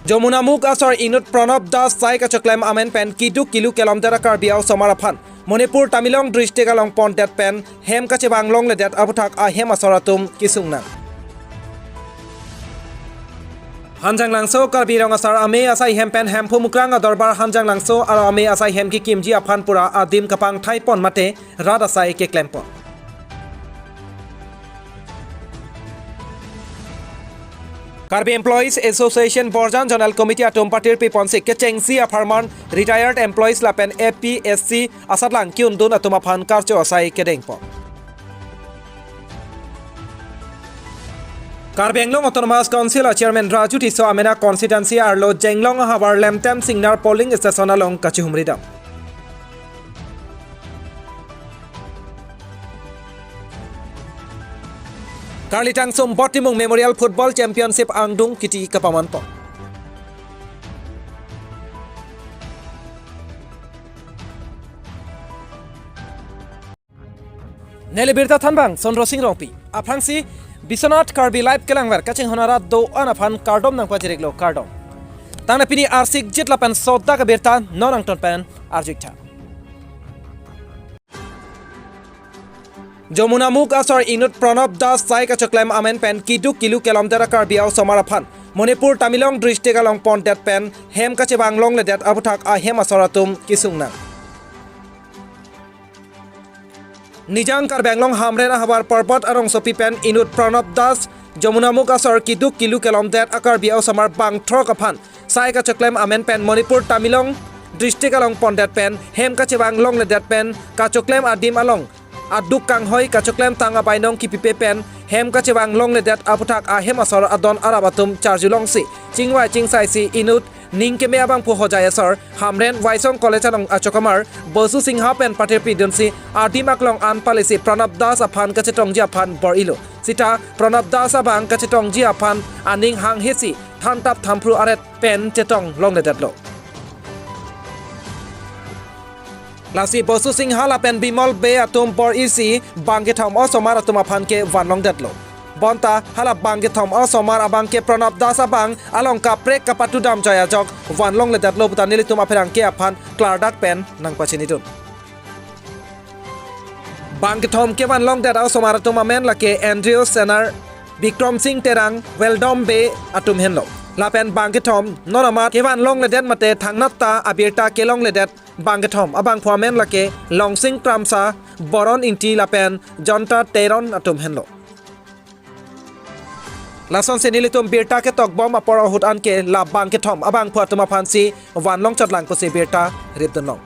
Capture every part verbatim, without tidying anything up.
Jomunamuk asor inut Pranab Das sai kachoklem amen pen keduk kilu kelomdet a-Karbi a-osomar aphan Manipur Tamenglong district along pondet pen hem kachevang longledet aputhak ahem asor atum kesung nang. Hanjanglangso Karbi Rong Asar Amei asai hem pen Hemphu Mukrang adorbar Hanjanglangso aro amei asai hem kekimji aphan pura adim kapangthai pon mate rat asai keklem pon. Karbi Employees Association Borjan Zonal Committee atum patirpi ponsi kechengsi apharman retired employees lapen A P S C asatlang ke-undun atum aphan karcho asai kedeng pon. Karbi Anglong Autonomous Council a-chairman Raju Tisso amena constituency arlo Jenglong ahavar Lemtem Singnar polling station along kachihumri dam. Karlitang Sumbot Timung Memorial Football Championship angdung kiti kapaman pon. Neli birta thanbang Sondro Sing Rongpi. Aphrangsi Biswanath Karbi Live kelangver kachinghon arat do-an aphan kardom nangpajiriklo, kardom. Tangte pini arsik jit lapen sodak abirta non angton pen arjuitha. Jomunamuk asor inut Pranab Das sai kachoklem amen pen keduk kilu kelomdet a-Karbi a-osomar aphan Manipur Tamenglong district along pondet pen hem kachevang longledet aputhak ahem asor atum kesung nang. Nijang Karbi Anglong Hamren ahavar Parbot arongsopi pen inut Pranab Das Jomunamuk asor keduk kilu kelomdet a-Karbi a-osomar bangthrok aphan sai kachoklem amen pen Manipur Tamenglong district along pondet pen hem kachevang longledet pen kachoklem adim along aduk kanghoi kachoklemtang abainong kipipe pen hem kachevang longledet aputhak ahem asor adon arap atum charjulongsi chingvai chingsaisi inut ning keme abangphu hojai asor Hamren Waisong College along achokamar Bosu Singha pen patirpi dunsi adim aklong an palisi Pranab Das aphan kachetongji aphan bor-ilo. Sita Pranab Das abang kachetongji aphan aning hanghesi thantap thamphru aret pen chetong longledetlo. Lasi Bosu Singha lapen Bimol Bey atum bor-isi bangkethom osomar atum aphan ke van longdetlo. Bonta hala bangkethom osomar abang ke Pranab Das abang along kaprek kapatudam jai ajok van longledetlo puta nelitum apherangke aphan klardak pen nangpachinidun. Bangkethom kevan longdet osomar atum amen lake Andrew Senar, Bikram Singh Terang, Weldom Bey atum henlo. Lapen bangkethom non amat kevan longledet mate thangnat ta abirta kelongledet bangkethom abangphu amen lake Longsing Kramsa, Boron Ingti lapen Jonta Teron atum henlo. Lasonsi nelitum birta ketokbom apor ahut anke la bangkethom abangphu atum aphansi van longchotlang pusi birta ripdunlong.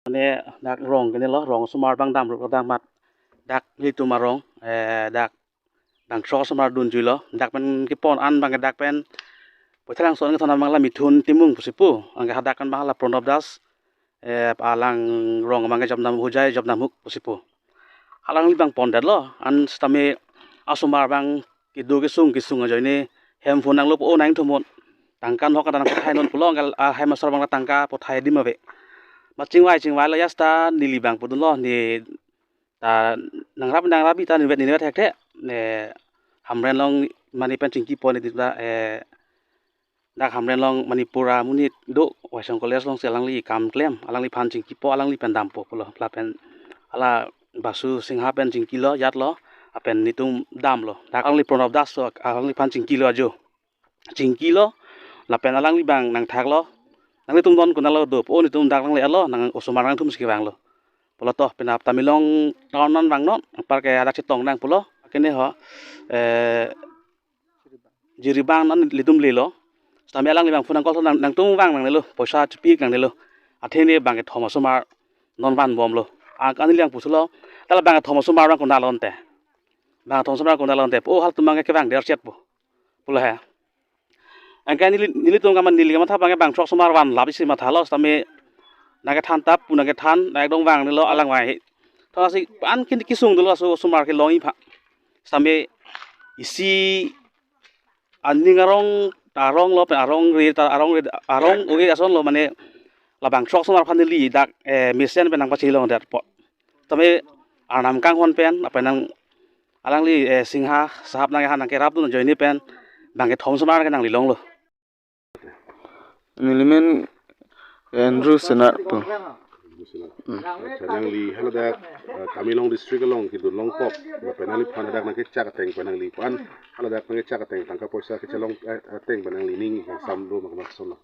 Mane dak rong kene lo, rong osomar abang damruk lo dak mat. Dak nelitum arong, eh, dak bangthrok osomar dunjuilo. Dak pen kepon an abang ke dak pen Poithalangso an kethon abang la Mithun Timung pusi pu. Anke hadak an abang la Pranab Das, eh, alang rong abang ke Jopnam Hojai, Jopnamuk pusi pu. Alangli abang pondetlo, an sitame asomar abang kedo kesung kesung ajoine hem phone nanglo po nang thumon. Tangka nok ta nangpathai non pulo, anke ahem asor abang la tangka pathai adim ave. Mat chingvai chingvailo, ya sita neli abang pudunlo, ne ta nangrap nangrap ta nivet nivet hekte, ne Hamren along mane pen chingki pon ne ta, eh, dak Hamren along Manipur amonit do Waisong College alongsi alangli kam klem, alangliphan chingkipo, alangli pen dampo pulo. Lapen hala Basu Singha pen chingkilo, jatlo, lapen netum damlo. Dak alangli Pranab Das so, alangliphan chingkilo ajo. Chingkilo, lapen alangli abang nangthaklo. Nanglitum non konatlo do, o netum dak alangli alo, nang osomar nangthumsi kevanglo. Pulo to, penap Tamenglong town an vangnon, apar ke hadak chetong nang pulo. Kene ho, eh, jiribang non nelitum lelo. Sitame alangli abang phone nang call nang, nangtum vang nangnelo, poisa chepik nangnelo. Athene bangkethom osomar non vanbomlo. Ang ani liang pusulo, tala bangkethom osomar abang konat lo ante. Bangkethom osomar konat lo ante. O halatum abang kevang der chet po. Pulo he. Anke neli, nelitum kamatha, neli kamatha abang ke bangthrok osomar vanlap isi mathalo, sitame nangkethan tap pu nangkethan, nang ekdom vangnelo alang vai. Thasi an kin kisung dolo aso osomar kelong ipha. Sitame isi aning arong, arong lo pen arong re ta arong re, arong oge ason lo mane la bangthrok osomar aphan neli dak, eh, mesen pen nangpachilongdet po. Tame arnam kanghon pen, lapen nang alangli, eh, Singha sahab nangkehan nangkerapdun ajoine pen bangkethom osomar ke nanglilonglo. Nelimen Andrew Senar pu. Acha nangli haladak, eh, Tamenglong district along kedun longkok, lapen nangliphan hadak nangkechak ateng pen nangli pu-an, haladak nangkechak ateng tangka poisa kechelong, eh, ateng pen nangli ning kangsam do ma komat ason lo?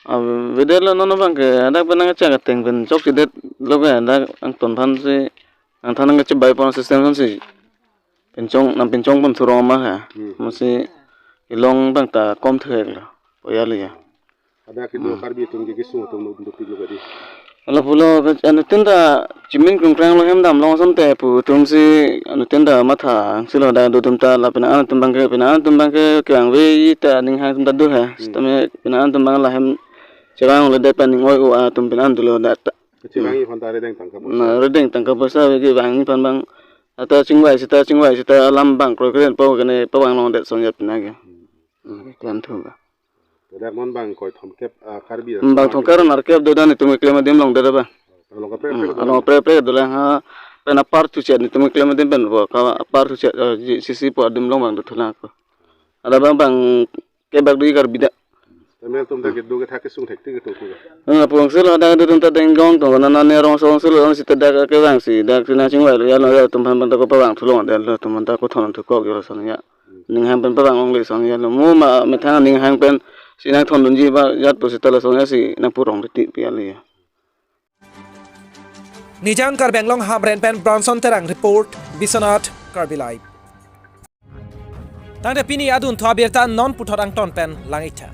Avedetlo, non abangke hadak pen nangkechak ateng pen chokchedetlo ke, hadak angton aphansi, angthan nangkechebai pon system aphansi pinchong, nangpinchong pon thurong ma ha. Hmm. Amatsi kelong abang ta kom thek lo, poya liya. Hadak kedo, hmm, Karbi atum ke kesung atum lo dopik lo kadi. Lapulo ke anuttin ta chimin krungkrang lo, hem dam long asonte pu atumsi anuttin ta matha angsi lo, hadak do atum ta lapen an atum abangke, pen an atum abangke kevangve ta ninghang atum ta do ha. Hmm. Sitame pen an atum abang la hem chevang le det pen ning oi-o atum pen an dolo hadak ta. Kachevangji aphan ta redeng tangka poisa. Na, redeng tangka poisa ave kevangji aphan abang. Ata chingvai seta, chingvai seta alam abang kroikren po kene pavang longdet ason ya pina ke. Hmm. Hmm, klem thu ba. Hadak non bang koi thomkep, ah, Karbi. Hmm, bang thomkep nerkep do dan itum keklem adim longdet ba. Along kaprek, hmm, kaprek along do. Kaprek kaprek dolang ha, pen apar thuchet itum keklem adim pen bo, ka apar thuchet, eh, G C C po adim along bang do thulak ko. Hadak bang bang kebak do i Karbi dak. Tame atum dak kedo kethak kesung thektik kedo tu. Hmm, apung silo hadak do atum ta dengdong tong nana ne rong song silo sita dak kevangsi dak si nangchingvai lo ya lo, atum aphan pen ta ko pavang thulong det lo, atum aphan ta ko thon thukok ya lo ason ya. Ninghang pen pavang longle ason ya lo. Mo ma methang ninghang pensi nangthondunji ba jat pusita lason ya si nangpurong titi pi ya lo ya. Nijang Karbi Anglong Hamren pen Bronson Terang report, Biswanath Karbi Live. Tangte pini adunthu abirta non puthot angton pen lang-iktha.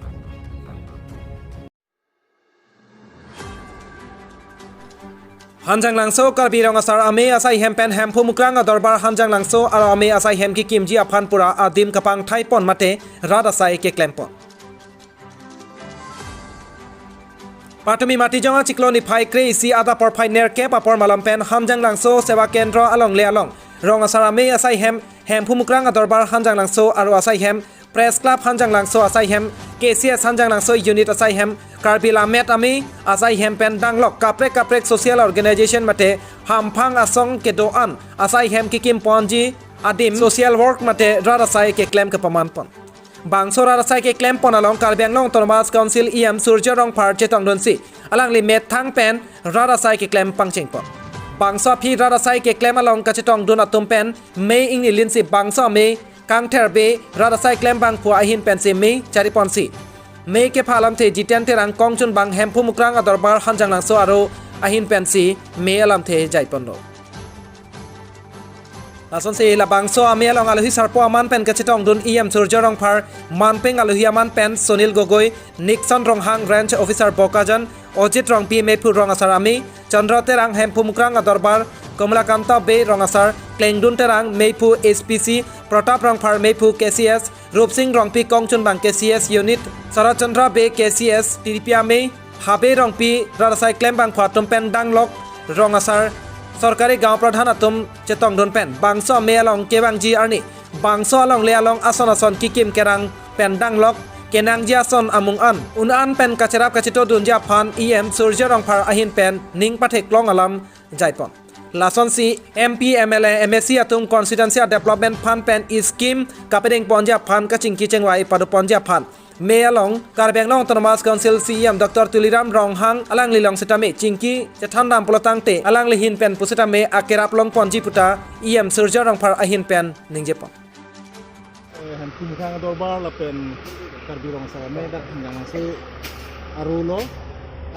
Hanjanglangso Karbi Rong Asar Amei asai hem pen Hemphu Mukrang Adorbar Hanjanglangso aro amei asai hem kekimji aphan pura adim kapangthai pon mate rat asai keklem pon. Patumi Matijong achiklo niphai kre-isi adap porphai nerkep apor malom pen Hanjanglangso Seva Kendra alongle along Rong Asar Amei asai hem, Hemphu Mukrang Adorbar Hanjanglangso aro asai hem, Press Club Hanjanglangso asai hem, K C S Hanjanglangso Unit asai hem, Karbi Lammet Amei asai hem pen danglok kaprek kaprek social organization mate hamphang asong kedo-an asai hem kekim ponji adim social work mate rat asai keklem kepaman pon. Bangso rat asai keklem pon along Karbi Anglong Autonomous Council E M Surjya Rongphar chetongdunsi alangli methang pen rat asai keklem pangcheng pon. Bangso aphi rat asai keklem along kachetongdun atum pen mei ingni linsi bangso amei kangther be rat asai klembangphu ahin pensi mei chari ponsi mei kepha alamthe Jiten Terang kongchunbang Hemphu Mukrang Adorbar Hanjanglangso aro ahin pensi mei alamthe jai ponlo. Lasonsi labangso amei along alohi sarpo aman pen kachetongdun E M Surjya Rongphar, manpeng alohi aman pen Sunil Gogoi, Nixon Ronghang Range Officer Bokajan, Ojit Rongpi Meiphu Rong Asar Amei, Chandra Terang Hemphu Mukrang Adorbar, Kamalakanta Bey Rong Asar, Klengdun Terang Meiphu S P C, Pratap Rongphar Meiphu K C S, Rupsing Rongpi kongchunbang K C S Unit, Sarat Chandra Bey K C S T D P Amei, Habe Rongpi rat asai klembangphu atum pen danglok Rong Asar Sorkari Gaon Pradhan atum chetongdun pen bangso amei along kevangji arni bangso alongle along ason ason kekim kerang pen danglok kenangji ason amung an un-an pen kacherap kachetongdunji aphan E M Surjya Rongphar ahin pen ning patheklong alam jai pon. Lasonsi M P, M L A, M A C atum constituency development fund pen scheme kapedeng ponji aphan kachingki chingvai pado ponji aphan mei along Karbi Anglong Autonomous Council C E M Doctor Tuliram Ronghang alangli along sitame chingki chethandam pulotangte alangli ahin pen pusitame akerap long ponji puta E M Surjya Rongphar ahin pen ningje pon. Eh, Hemphu Mukrang Adorbar lapen Karbi Rong Asar Amei dak Hanjanglangso aro lo.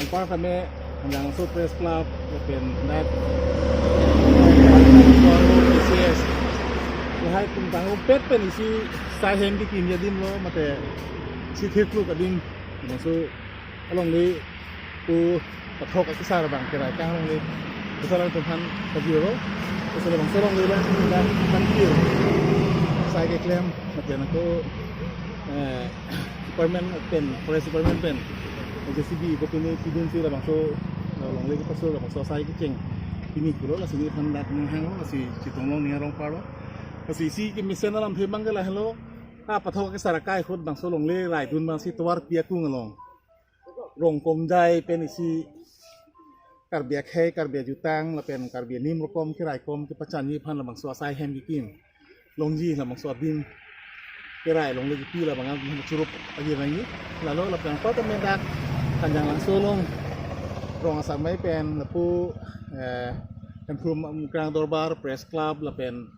Anpar tame Hanjanglangso Press Club lapen dak K C S. Lahai atum tangrumpet pen isi asai hem kekim adim lo mate isi thekluk adim. Laso alongle pu pathok akesar abang kerai kang alongle. Pu alam atum aphan pajirlo. Pu alam bangso alongle abang dak kan pir. Asai keklem mate nangko, eh, department pen, forest department pen J C B ko pine pidunsi labangso, eh, alongle kepaso labangso asai kecheng pini pulo, lasi nephan dak ninghanglo, lasi chetong long ning arong parlo. Lasi isi kemesen alamthe abangke lahelo. Ah, pathok akesar akai ahut bangso alongle raidun abangsi tovar pi akung along Rongkomjai pen isi Karbi akhei, Karbi ajutang lapen Karbi anim rokom keraikom kepachanji aphan labangso asai hem kekim longji, labangso adim kerai longle kepi labang adim churup agi rangi. Lalo lapen anpar tame dak Panjang Langso along rong asar mai pen lapu, eh, Hemphu Mukrang Dorbar, Press Club lapen,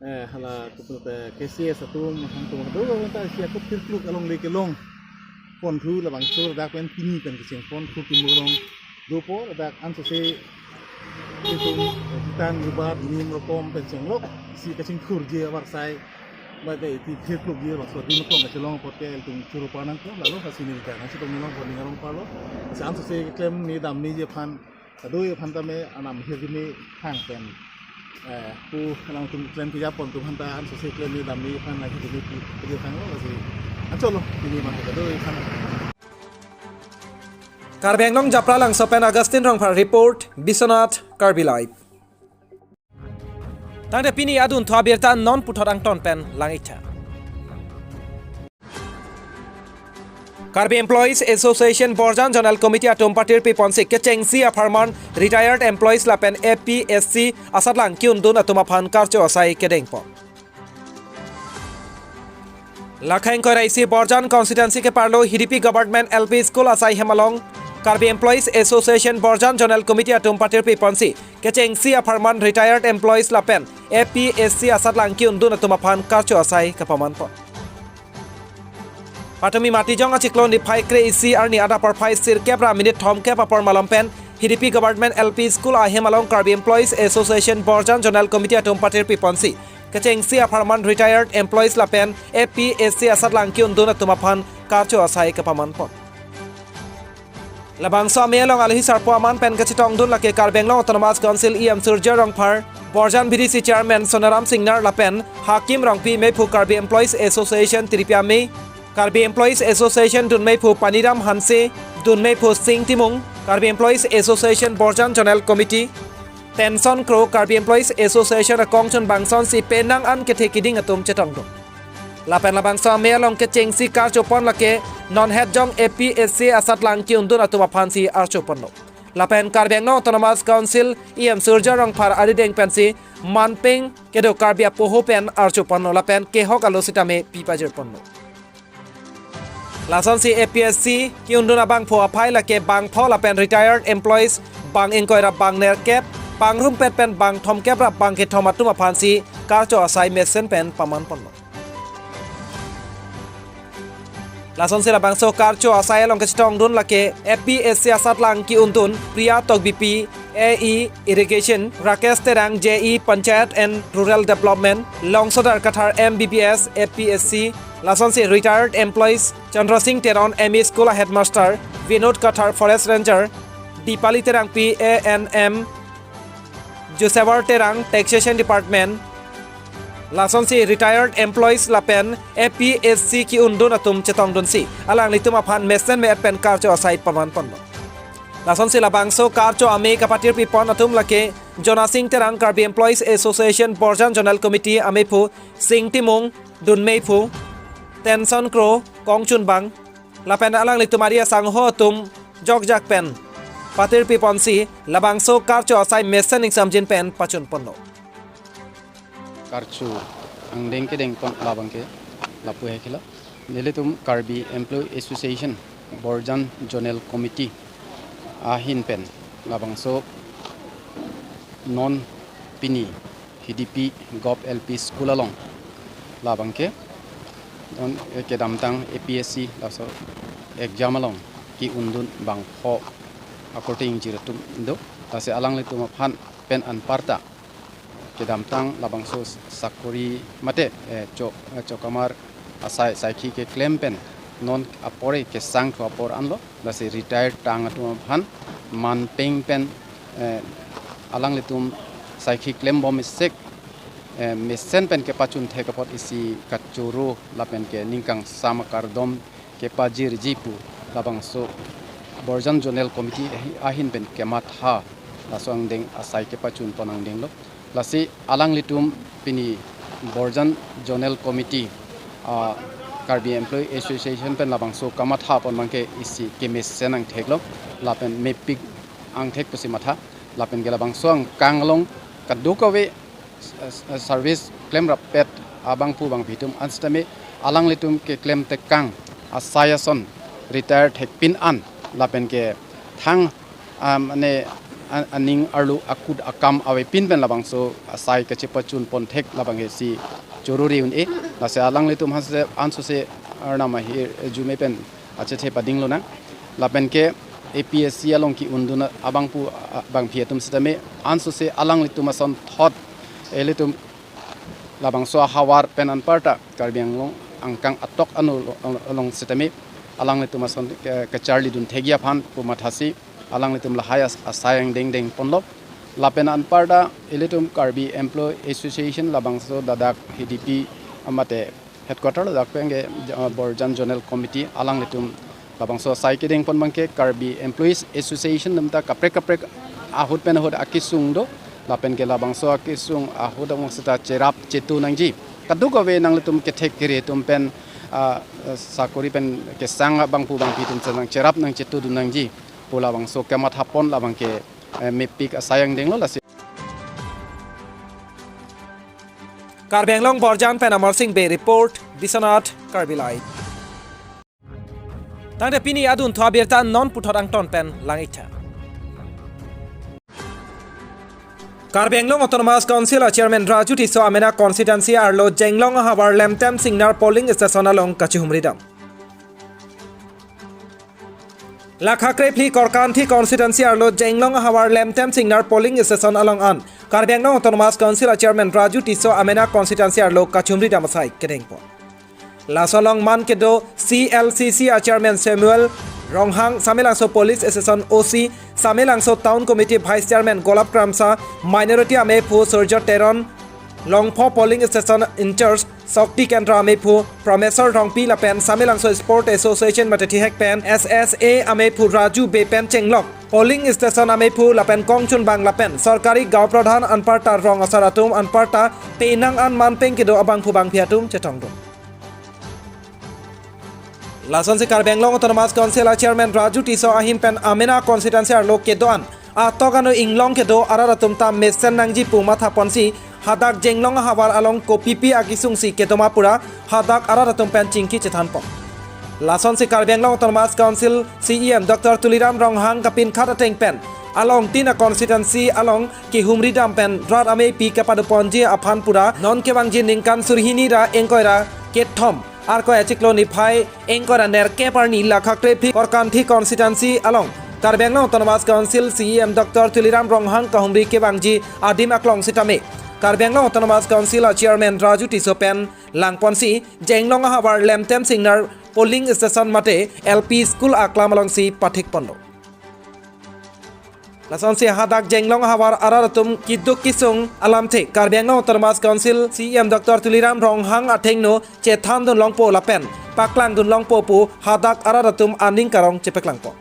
eh, hala keput, eh, K C S atum, atum do ta isi ako pirkluk along le kelong pon thu labangso ladak pen pini pen kecheng pon thu kimu along dopo ladak ansose itum, eh, kitan ribat nim rokom pen chenglok si kachingthurji avarsai. Ba de iti phirklukji laso adim kong kachelong apot ke itum churu parnang ko lalo kasi ni ka nang chetong nilong ko ningarong parlo. Sa ansose klem ni damniji aphan, kadoi aphan tame anam hirjini hang pen, eh, pu alangtum klem kejapon atum aphanta ansose klem ni damniji aphan lagi hirjini pu pu hanglo kasi. Ancholo, pini ma kadoi aphan. Karbi Anglong Japra Langso pen Augustine Rongphar report, Biswanath Karbi Live. Tangte pini adunthu abirta non puthot angton pen lang-iktha. Karbi Employees Association Borjan Zonal Committee atum patirpi ponsi kechengsi apharman retired employees lapen A P S C asatlang ki-undun atum aphan karcho asai kedengpon. Lakhang korai isi Borjan constituency keparlo Hidipi Government L P School asai hem along Karbi Employees Association Borjan Zonal Committee atum patirpi ponsi kechengsi apharman retired employees lapen A P S C asatlang ki-undun atum aphan karcho asai kapamanpon. Patumi Matijong achiklo niphai kre-isi arni adap porphai sirkep ra minute thomkep apor malom pen Hidipi Government L P School ahem along Karbi Employees Association Borjan Zonal Committee atum patirpi ponsi kechengsi apharman retired employees lapen A P S C asatlang ki-undun atum aphan karcho asai kapamanpon. Labangso amei along alohi sarpo aman pen kachetongdun lake Karbi Anglong Autonomous Council E M Surjya Rongphar, Borjan B D C Chairman Sonaram Singnar lapen Hakim Rongpi, meiphu Karbi Employees Association tiripi amei, Karbi Employees Association dunmeiphu Paniram Hanse, dunmeiphu Sing Timung, Karbi Employees Association Borjan Zonal Committee, Tenson Kro, Karbi Employees Association akongchun bangson si penang an kethe kiding atum chetongdun. Lapen labangso amei along kechengsi karchopon lake non hetjong A P S C asatlang ki-undun atum aphansi archoponlo. Lapen Karbi Anglong Autonomous Council E M Surjya Rongphar arideng pensi manpeng kedo Karbi apoho pen archoponlo lapen kehok alo sitame pipajirponlo. Lasonsi A P S C ki-undun abangphu aphai lake bangpho lapen retired employees bang ingkoi ra bang nerkep, bangrumpet pen bang thomkep ra bang kethom atum aphansi karcho asai mesen pen pamanponlo. Lasonsi labangso karcho asai along kachetongdun lake A P S C asatlang ki-undun Priya Tokbipi, A E Irrigation, Rakesh Terang, J E Panchayat and Rural Development, Longsodar Kathar, M B B S, A P S C, lasonsi retired employees Chandra Singh Teron, M E School a Headmaster, Vinod Kathar, Forest Ranger, Dipali Terangpi, A N M, Josevar Terang, Taxation Department, lasonsi retired employees lapen A P S C ki-undun atum chetongdunsi alanglitum aphan mesen me-et pen karcho asai pamanponlo. Lasonsi labangso karcho amei kapatirpipon atum lake Jona Singh Terang, Karbi Employees Association Borjan Zonal Committee ameiphu, Sing Timung, dunmeiphu, Tenson Kro, kongchunbang, lapen alanglitum ari asangho atum jokjak pen patirpiponsi labangso karcho asai mesen ingsamjin pen pachunponlo. Karcho angdeng kedengpon labang ke lapu hekelo. Nelitum Karbi Employee Association Borjan Zonal Committee ahin pen labangso non pini Hidipi Gov L P School along labang ke non, eh, kedamtang A P S C laso exam along ki-undun bangpho akorte ingjir atum do. Lasi alanglitum aphan pen anparta kedamtang labangso sakori mate, eh, cho, eh, chokamar asai saikhi keklem pen non apore kesangthu apor anlo, lasi retired tang atum aphan manpeng pen, eh, alanglitum saikhi klembom isek, eh, mesen pen kepachun thek apot isi kachoro lapen ke ningkangsam akardom kepajirji pu labangso Borjan Zonal Committee ahi-, ahin pen kematha laso angdeng asai kepachunpon angdenglo. Lasi alanglitum pini Borjan Zonal Committee, ah, Karbi Employee Association pen labangso kamathapon abang ke isi kemesen angtheklo, lapen mepik angthek pusi matha, lapen ke labangso angkang along kadokave, eh, eh, service klemrappet abangphu bangphi atum ansitame alanglitum keklem tekang asai ason retire thekpin an lapen ke thang, um, ne an-, aning arlo akut akam avepin pen labangso asai kachepachun ponthek labang ke si choro-ri un-e. Lasi alanglitum hanse ansose arnam ahirjume pen achethe pading lonang. Lapen ke A P S C along ke-undun abangphu, ah, bangphi atum sitame ansose alanglitum asonthot, ilitum labangso ahavar pen anparta Karbi Anglong angkang atok ano lo-, along sitame alanglitum ason ke-, kacharlidun thekji aphan pu mathasi alanglitum lahai as-, asai angdeng dengponlo. Lapen anparta ilitum Karbi Employee Association labangso ladak H D P amate headquarter ladak pen ke, ah, Borjan Zonal Committee alanglitum labangso asai kedengpon abang ke Karbi Employees Association atum ta kaprek kaprek ahut pen ahut akesung do. Lapen ke labangso akesung ahut along seta cherap chetu nangji. Kadokave nanglitum kethek kere atum pen, ah, sakori pen kesang abangphu bangphi atum ta nangcherap nangchetudun nangji pu labangso kemathapon labang ke, eh, mepik asai angdenglo. Lasi Karbi Anglong Borjan pen Amar Sing Bey report, Biswanath Karbi Live. Tangte pini adunthu abirta non puthot angton pen lang-iktha. Karbi Anglong Autonomous Council a Chairman Raju Tisso amena constituency arlo Jenglong ahavar Lemtem Singnar polling station along kachihumridam. Lakha krephli Korkanthi constituency arlo Jenglong ahavar Lemtem Singnar polling station along an Karbi Anglong Autonomous Council a Chairman Raju Tisso amena constituency arlo kachihumridam asai kedengpon. Laso along man kedo C L C C a Chairman Samuel Ronghang, Samelangso Police Station O C, Samelangso Town Committee Vice Chairman Golap Kramsa, Minority amephu Surjya Teron, Longpho Polling Station in-charge Shakti Kendra amephu Prameswar Rongpi lapen Samelangso Sport Association mate thihek pen S S A amephu Raju Bey pen chenglok polling station amephu lapen kongchunbang lapen sorkari gaon pradhan anparta rong asar atum anparta penang an man pen kedo abangphu bangphi atum chetongdun. Lasonsi Karbi Anglong Autonomous Council a Chairman Raju Tisso ahin pen amena constituency arlo kedo-an atok ano inglong kedo arat atum ta mesen nangji pu mathaponsi hadak Jenglong ahavar along kopipi akesungsi kedo ma pura hadak arat atum pen chingki chethanpon. Lasonsi Karbi Anglong Autonomous Council C E M Doctor Tuliram Ronghang kapinkhat ateng pen along tin a constituency along kehumridam pen rat amepi kepadoponji aphan pura non kevangji ningkan surhini ra ingkoi ra kethom Arkoi achiklo niphai ingkoi ra nerkep arni lakha krephli Korkanthi constituency along Karbi Anglong Autonomous Council C E M Doctor Tuliram Ronghang kahumri kevangji adim aklong sitame Karbi Anglong Autonomous Council a Chairman Raju Tisso pen langponsi Jenglong ahavar Lemtem Singnar polling station mate L P school aklam alongsi pathikponlo. Lasonsi hadak Jenglong ahavar arat atum keduk kesung alamthe Karbi Anglong Autonomous Council C E M Doctor Tuliram Ronghang athengno chethandun longpo lapen paklangdun longpo pu hadak arat atum aning karong chepaklangpo.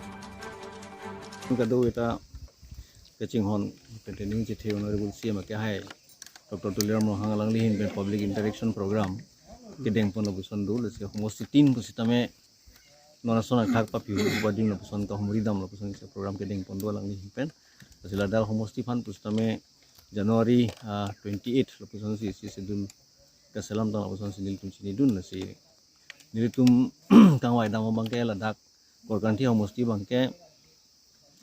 Kadokave ta kachinghon pen ning chethe Honorable C E M akehai Doctor Tuliram Ronghang alangli ahin pen public interaction program kedengpon lapuson do, lasi homosti tin pusitame non ason athak papi hu badim lapuson kahumridam lapuson si program kedengpon do alangli ahin pen. Lasi ladak homosti aphan pusitame January, ah, twenty-eight lapusonsi, si schedule kaselam tang lapusonsi nelitum chinidun, lasi nelitum kangvaidam abangke ladak Korkanthi homosti abangke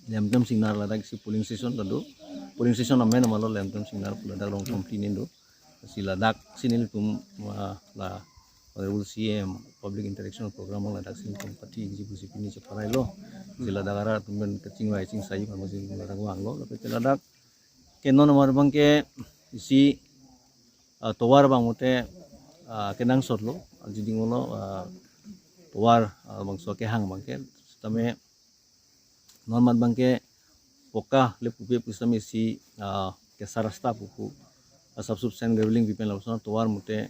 Lemtem Singnar ladak isi polling station ta do. Polling station amen amalo Lemtem Singnar pu ladak Rongthom tin do. Si ladak si nelitum, ah, la Honorable C E M public interaction program ladak si nelitum pathiji pusi pini cheparailo. Si ladak arat atum pen kachingvai chingsai aphan si ladak vanglo. Lapen ladak ke non amar abangke isi, ah, tovar abang mate, ah, kenangsotlo, ah, jidinglo, ah, tovar, ah, bangso kehang abangke, sitame non amat abangke poka le pupe pusitame isi, ah, kesa rasta pupu, ah, sapsup sand graveling pipen lapuson tovar mate,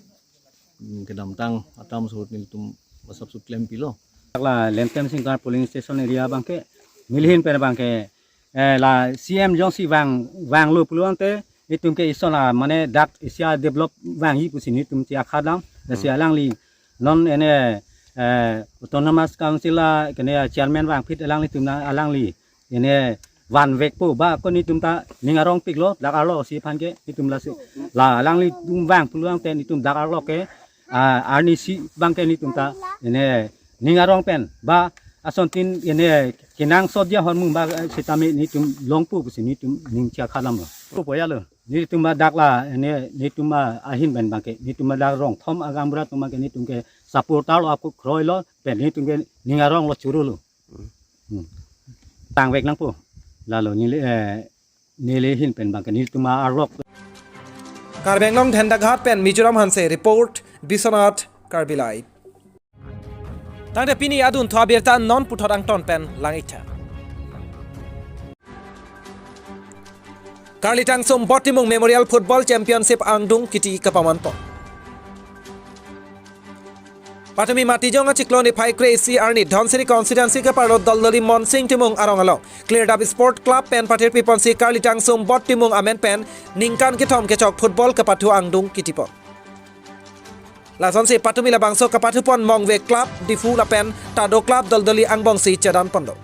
mm, kedamtang atam suhut nelitum sapsup klempilo. La Lemtem Singnar polling station area abangke neli ahin pen abangke, eh, la C E M jongsi vang, vanglo pulo tangte itum ke ison la mane dak isi a-develop vangji pusi nelitum si akhadam. Lasi alangli non ene, eh, Autonomous Council a kene chairman vangphit alanglitum na alangli ene vanvekpo ba ko nelitum ta ning arongpiklo dak arlo si aphan ke nelitum lasi la alanglitum vang pulo tangte nelitum dak arlo ke, ah, arnisi abangke nelitum ta ene ning arong pen ba Asontin ene kenangsot dia hormu ba, eh, sitame netum longpo pusi netum ning chakhalam lo. Pu poya lo. Netum ba dak la ene netum ba ahin pen bangke netum ba dak rong thom agambura atum bangke netum ke supporter lo, ako kroi lo, pen netum ke ning arong lo churu lo. Hmm. Tangvek nangpo. Lalo neli, eh, neli ahin pen bangke netum arok. Karbi Anglong Dhendaghat pen Mizoram Hanse report, Biswanath Karbi Live. Tangte pini adunthu abirta non puthot angton pen lang-iktha. Karlitang Sumbot Timung Memorial Football Championship angdeng kiti kapamanpon. Patumi Matijong achiklo niphai kre-isi arni Dhansiri constituency keparlo Doldoli Monsing Timung arong along Klirdap Sport Club pen pathirpi ponsi Karlitang Sumbot Timung amen pen ningkan kethom kechok football kepathu angdeng kitipon. Lasonsi patumi labangso kepathupon Mongve Club Diphu lapen Tado Club Doldoli angbongsi chedanponlo.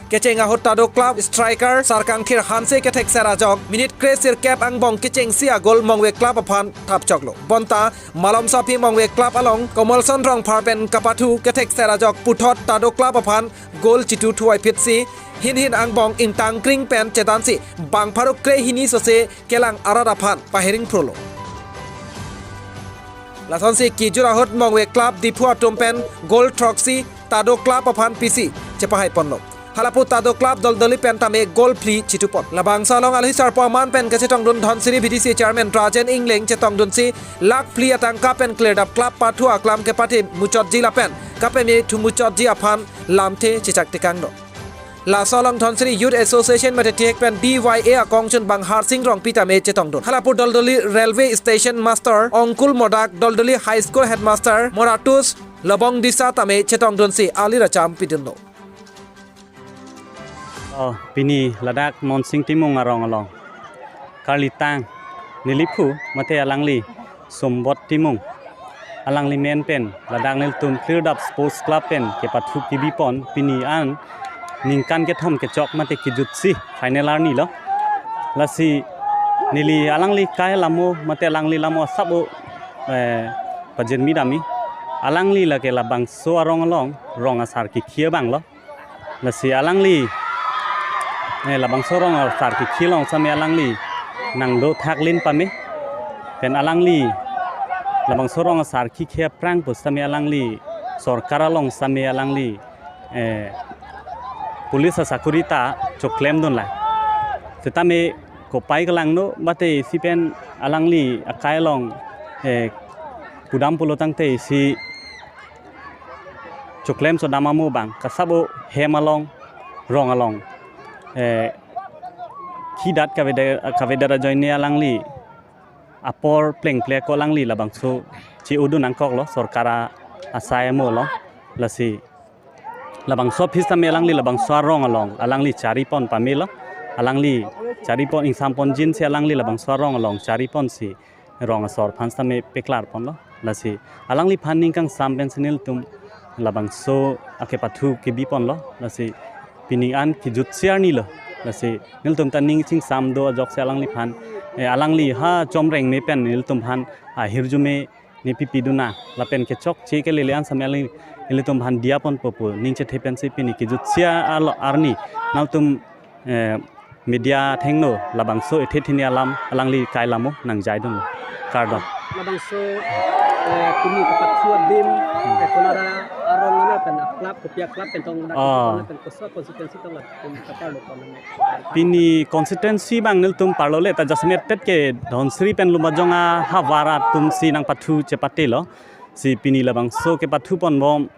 Kecheng ahut Tado Club striker Sarkangkhir Hanse kethekser ajok minute kre-sirkep angbong kechengsi agol Mongve Club aphan thapchoklo. Bonta malomso aphi Mongve Club along Komolson Rongphar pen kepathu kethekser ajok puthot Tado Club aphan gol chitu thuvoiphitsi hinhin angbong ingtangkring pen chedansi bang pharo kre-hini sose kelang arat aphan pahiring phrulo. Lasonsi kejut ahut Mongve Club Diphu atum pen gol throksi Tado Club aphan pisi chepahaiponlo. Halapu Tado Club Doldoli pen tame gol phli chitupon. Labangso along alhi sarpo aman pen kachetongdun Dhansiri V D C Chairman Rajen Engleng chetongdunsi lakh phli atangka pen Klirdap Club pathu aklam kepathe muchotji lapen kapeme thu muchotji aphan lamthe chechak tekanglo. Laso along Dhansiri Youth Association mate thihek pen D Y A akongchunbang Harsing Rongpi tame chetongdun. Halapu Doldoli Railway Station Master Ongkul Modak, Doldoli High School Headmaster Moratus Lobong Disa tame chetongdunsi alir acham pidunlo. Oh, pini ladak Monsing Timung arong along Karlitang neliphu mate alangli Sumbot Timung, alangli amen pen ladak nelitum Klirdap Sports Club pen kepathu kebipon pini an ningkan kethom kechok mate kejutsi final arni lo. Lasi neli alangli kai lamo mate alangli lamo asap o, eh, pajirmi dami. Alangli lake labangso arong along rong asar kikhi abang lo. Lasi alangli, eh, labangso rong asar kikhi along same alangli nangdo thaklin pame. Pen alangli labangso rong asar kikhi aphrang pusitame alangli sorkar along same alangli, eh, police asakuri ta choklemdunlang. Sitame kopai kelangno mate isi pen alangli akai along, eh, pudam pulo tangte isi choklem sodam amo abang kasabo hem along, rong along, eh, khidat kavedet, kavedet ajoine alangli apor plengple ko alangli labangso che-odun nangkoklo sorkar a-, asai amo lo. Lasi labangso aphi sitame alangli labangso arong along alangli charipon pamelo. Alangli charipon ingsamponjinsi alangli labangso arong along chariponsi rong asor aphan sitame peklarponlo. Lasi alangliphan ning kangsam pensi nelitum labangso akepathu kebiponlo. Lasi pini an kejutsi arni lo. Lasi nelitum ta ning chingsam do ajoksi alangliphan, eh, alangli ha chomreng me pen nelitum aphan ahirjume ne pipidun nang lapen kechokche kelele an sitame alangli nelitum aphan diyaponpo pu ning chethe pensi pini kejutsi alo arni nangtum, eh, media athengno labangso ethe thini alam alangli kai lamo nangjaidun. Kardom. Labangso, eh, pini kepathu adim, eh, konat arong ano pen club, kopi a-club pen tong dak, oh, pen koso constituency tong dak, pen kaparlo tong dak. Pini constituency abang nelitum parlo le ta jasemet pet ke Dhansiri pen Lumbajong ahavar atumsi nangpathu chepatelo. Si pini labangso kepathuponbom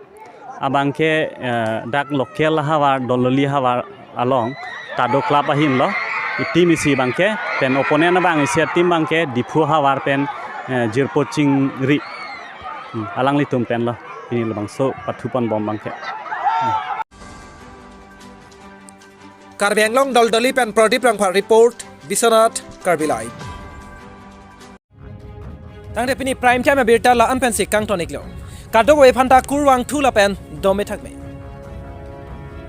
abangke, eh, dak local ahavar, Doldoli ahavar along Tado Club ahin lo. Team isi abangke, pen opponent abang isi team abangke Diphu ahavar pen, eh, Jirpo Chingri. Hmm, alanglitum pen lo pini labangso pathuponbom abangke. Hmm. Karbi Anglong Doldoli pen Pradip Rongphar report, Biswanath Karbi Live. Tangte pini Prime Time abirta la-an pensi kangton-iklo. Kadokave aphanta kurvangthu lapen dome thakme.